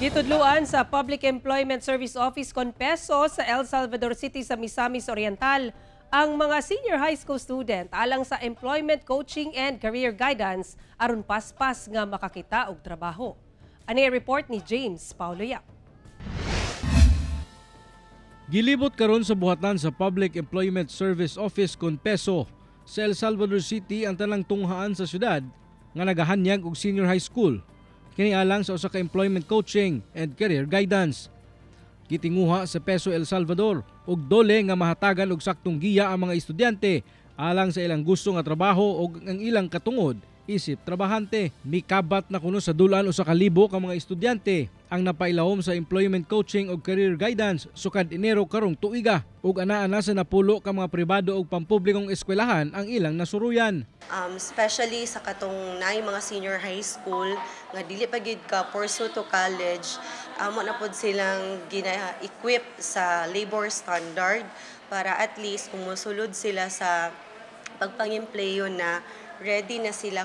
Gitudluan sa Public Employment Service Office CONPESO sa El Salvador City sa Misamis Oriental ang mga senior high school student alang sa employment coaching and career guidance aron paspas nga makakita og trabaho. Ani report ni James Paulo Yap. Gilibot karon sa buhatan sa Public Employment Service Office CONPESO sa El Salvador City ang tanang tunghaan sa syudad nga nagahanyag og senior high school kini alang sa usa ka employment coaching and career guidance. Gitinguha sa Peso El Salvador og dole nga mahatagan og saktong giya ang mga estudyante alang sa ilang gusto nga trabaho og ang ilang katungod isip trabahante. Mikabat na kuno sa dulaan 1,000 ka mga estudyante ang napailawom sa employment coaching og career guidance sukad Enero karong tuiga ug anaa na sa 10 ka mga pribado ug pampublikong eskwelahan ang ilang nasuruyan. Especially sa katong naay mga senior high school nga dili pa gid ka pursue to college, amo na pod silang gina-equip sa labor standard para at least kung mosulod sila sa pagpangempleyo na, ready na sila.